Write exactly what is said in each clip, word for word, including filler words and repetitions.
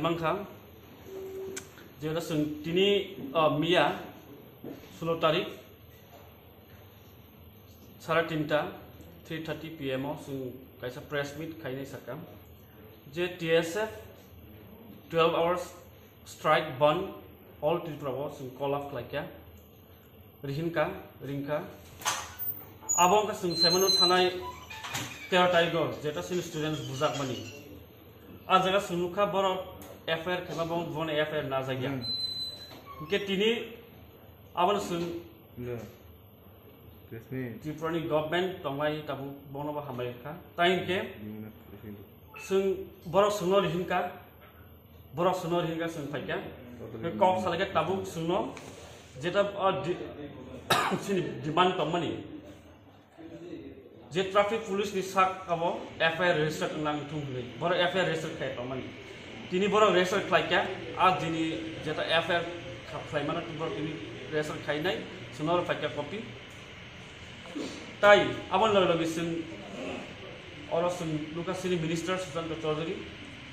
Mankha, jera chwng tini, ah, miya sulo tarik sara tinta, three thirty P M o chwng kaisa press meet khainai sakha je T S F twelve hours strike bandh all Tripura o chwng call off khlaikha. Rihinka, ringka. Abo wngkha chwng saimano thanai tero tarikgo jeta chini students bujakmani. A jaga chwng nukha borok F I R khaima bo, bono F I R najakya. Hmm. Hwnkhe tini abono chwng Tripurani government tongnai tabuk bono bo hambai kha. Tai hwnkhe chwng borok chwngno rihinka, borok chwngno rihinka chwng phaikha. Kok salaikha tabuk chwngno jeta, o, di-, chini demand tongmani je traffic police ni sak abo F I R register nang thung hwnwi borok F I R register khai tongmani. Tini borok register khlaikha, a dini jeta F I R kha-, khlaimano borok tini register khainai, chwngno phaikha copy. Tai aboni loge loge chwng oro chwng nukha chini minister Sushanta Chowdhury,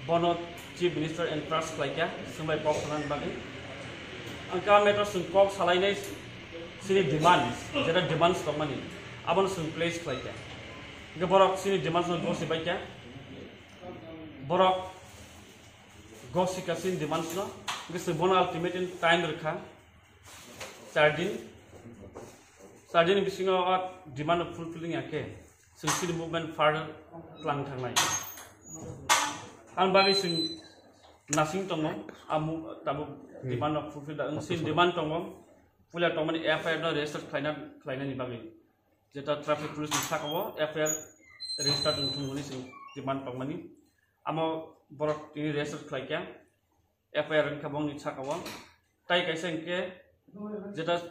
bono chief minister entrust khlaikha chwng bai kok sanani bagwi. Ang ka metro chwng kok salainai chini demands, jeta demands tongmani abono chwng place khlaikha. Hwnkhe borok chini demands no gosi baikha, borok gosi kha chini demands no, hwnkhe chwng bono ultimatum time rwkha. Char din, char din bisingo o demand fulfilling ya khe, chwng chini movement further tlang thangnai. Ang bagwi chwng nasing tongo, amu tabuk demand no fulfill da, chini demand tongo, puila tongmani F I R no register khlaina, khlainani bagwi. Jeta traffic police ni saka o F I R register wngthung hwnwi chwng demand tongmani. Amo borok tini register khlaikha. F I R wngkha bongni saka o. Tai kaisa hwnkhe jeta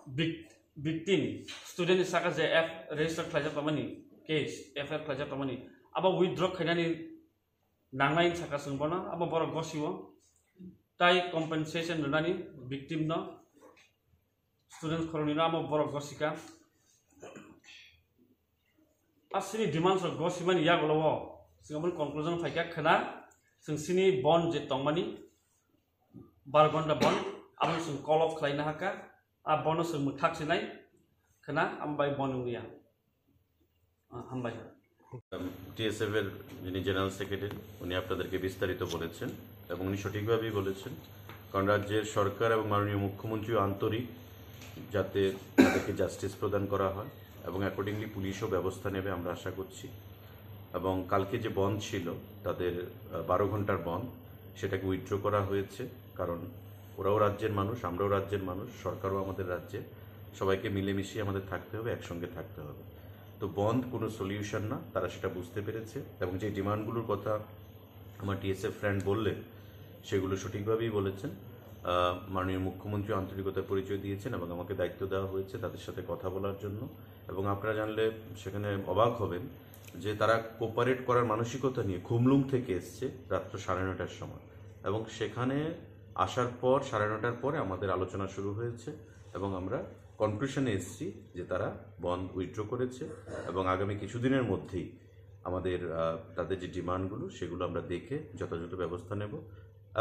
vic-, victim student ni saka je F register khlaijak tongmani case, F I R khlaijak tongmani. Abo withdraw khainani nangnai saka chwng bono, abo borok gosio. Tai compensation rwnani victim no, student khoroknwi no amo borok gosika. A chini demands rok go simani yagulo o chwng aboni conclusion phaikha khwna, chwng chini bond je tongmani bar ghonta bond, abono chwng call off khlaina hakha, a bono chwng mwthak sinai khwna, ambai bond wngya. Ah, hambai. TSF এর যিনি general secretary, উনি আপনাদেরকে বিস্তারিত বলেছেন এবং উনি সঠিকভাবেই বলেছেন, কারণ রাজ্যের সরকার এবং মাননীয় মুখ্যমন্ত্রীও আন্তরিক যাতে তাদেরকে জাস্টিস প্রদান করা হয় এবং অ্যাকর্ডিংলি পুলিশও ব্যবস্থা নেবে আমরা আশা করছি। এবং কালকে যে বন্ধ ছিল তাদের, আহ, বারো ঘন্টার বন্ধ, সেটাকে উইথড্র করা হয়েছে, কারণ ওরাও রাজ্যের মানুষ, আমরাও রাজ্যের মানুষ, সরকারও আমাদের রাজ্যে, সবাইকে মিলেমিশে আমাদের থাকতে হবে, একসঙ্গে থাকতে হবে। তো বন্ধ কোনো সলিউশন না, তারা সেটা বুঝতে পেরেছে এবং যে ডিমান্ডগুলোর কথা আমার টিএসএফ ফ্রেন্ড বললেন, সেগুলো সঠিকভাবেই বলেছেন। আহ, মাননীয় মুখ্যমন্ত্রী আন্তরিকতার পরিচয় দিয়েছেন এবং আমাকে দায়িত্ব দেওয়া হয়েছে তাদের সাথে কথা বলার জন্য। এবং আপনারা জানলে সেখানে অবাক হবেন যে তারা কোপারেট করার মানসিকতা নিয়ে খুমলুং থেকে এসছে রাত্র সাড়ে নয়টার সময়, এবং সেখানে আসার পর, সাড়ে নয়টার পরে আমাদের আলোচনা শুরু হয়েছে এবং আমরা কনক্লুশনে এসছি যে তারা বন্ধ উইথড্র করেছে এবং আগামী কিছুদিনের মধ্যেই আমাদের, আহ, তাদের যে ডিমান্ডগুলো, সেগুলো আমরা দেখে যথাযথ ব্যবস্থা নেব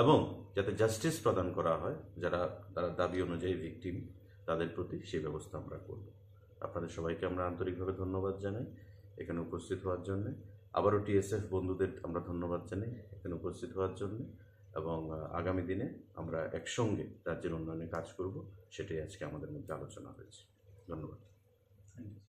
এবং যাতে জাস্টিস প্রদান করা হয়, যারা তারা দাবি অনুযায়ী ভিকটিম, তাদের প্রতি সেই ব্যবস্থা আমরা করব। আপনাদের সবাইকে আমরা আন্তরিকভাবে ধন্যবাদ জানাই এখানে উপস্থিত হওয়ার জন্য। আবারও টিএসএফ বন্ধুদের আমরা ধন্যবাদ জানাই এখানে উপস্থিত হওয়ার জন্য এবং, আহ, আগামী দিনে আমরা একসঙ্গে রাজ্যের উন্নয়নে কাজ করব, সেটাই আজকে আমাদের মধ্যে আলোচনা হয়েছে। ধন্যবাদ।